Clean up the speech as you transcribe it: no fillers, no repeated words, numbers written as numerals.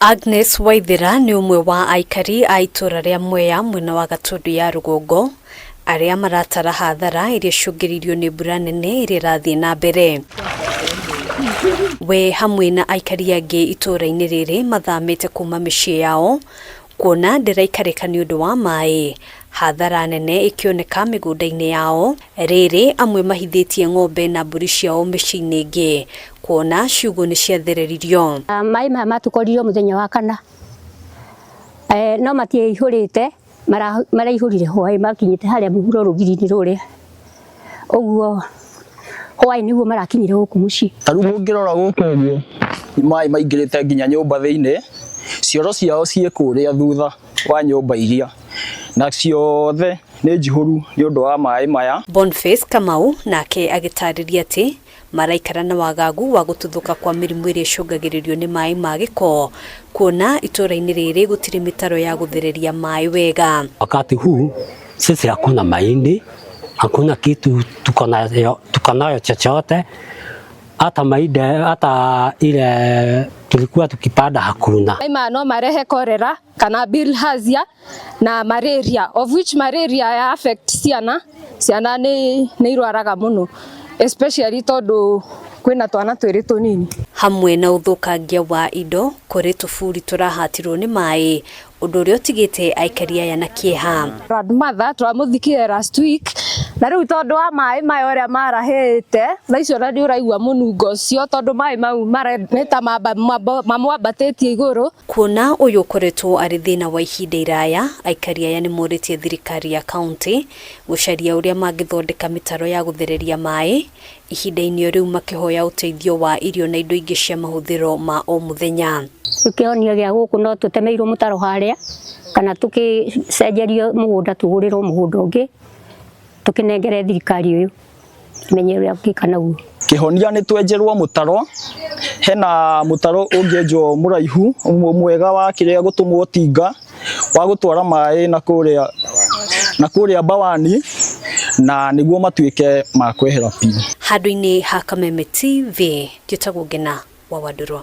Agnes Waithera nĩ ũmwe wa aikari a itũra rĩa Mwea mwena wa Gatundu ya rũgongo arĩa maratara hathara ĩrĩa ĩcũngĩrĩirio nĩ mbura nene ĩrĩa ĩrathiĩ na mbere. We hamwe na aikari angĩ itũra-inĩ rĩrĩ mathamĩte kuma mĩciĩ yao kuona ndĩraikarĩka nĩ ũndũ wa maĩ, hathara nene ĩkĩoneka mĩgũnda-inĩ yao. Rĩrĩ amwe mahithĩtie ng'ombe na mbũri ciao mĩciĩ-inĩ ĩngĩ kuona ciugũ nĩ ciathereririo. Maĩ maya matũkorire mũthenya wa kana, no matiaihũrĩte, maraihũrire hwaĩ makinyĩte harĩa mũhuro rũgiri-inĩ rũrĩa, ũguo hwaĩ nĩguo marakinyire gũkũ mũciĩ. Ta rĩu mũngĩrora gũkũ ũguo maĩ maingĩrĩte nginya nyũmba thĩinĩ, cioro ciao ciĩ kũrĩa thutha wa nyũmba iria, na ciothe nĩ njihũru nĩ ũndũ wa maĩ maya. Boniface Kamau nake agĩtarĩria atĩ maraikara na wagagu wa gũtuthũka kwa mĩrimũ ĩrĩa ĩcũngagĩrĩrio nĩ maĩ ma gĩko, kuona itũra-inĩ rĩrĩ gũtirĩ mĩtaro ya gũthereria maĩ wega. Wakati huu sisi hakuna mahindi, hakuna kitu tuko nayo chochote, hata mahindi hata ile tulikuwa tukipanda hakuna. Maĩ maya no marehe cholera kana bilharzia na malaria, of which malaria ya affect ciana, ciana nĩ irwaraga mũno, especially tondũ kwĩna twana twĩrĩ tũnini. Hamwe na ũthũkangia wa indo kũrĩ tũburi tũrahatirwo nĩ maĩ, ũndũ ũrĩa ũtigĩte aikari aya na kĩeha. Grandmother twamũthikire last week, na rĩu tondũ wa maĩ maya ũrĩa marahĩte thaa icio, na nĩ ũraigua mũnungo ũcio tondũ maĩ mau nĩ ta mamwambatĩtie igũrũ. Kuona ũyũ ũkoretwo arĩ thĩna wa ihinda iraya, aikari aya nĩ morĩtie thirikari ya kaunti gũcaria ũrĩa mangĩthondeka mĩtaro ya gũthereria maĩ, ihinda-inĩ o rĩu makĩhoya ũteithio wa irio na indo ingĩ cia mahũthĩro ma o mũthenya. Rĩu kĩhonia gĩa gũkũ no tũtemeirwo mũtaro harĩa kana tũkĩcenjerio mũgũnda, tũgũrĩrwo mũgũnda ũngĩ, tũkĩnengere thirikari ũyũ menye ũrĩa ũngĩka naguo. Kĩhonia nĩ twenjerwo mũtaro, hena mũtaro ũngĩenjwo mũraihu mwega wa kĩrĩa gũtũmwo tinga wa gũtwara maĩ na kũrĩa Bawani, na nĩguo matuĩke ma kwehera biũ. Handũ-inĩ ha Kameme TV, njĩtagwo Ngena wa Wandũrwa.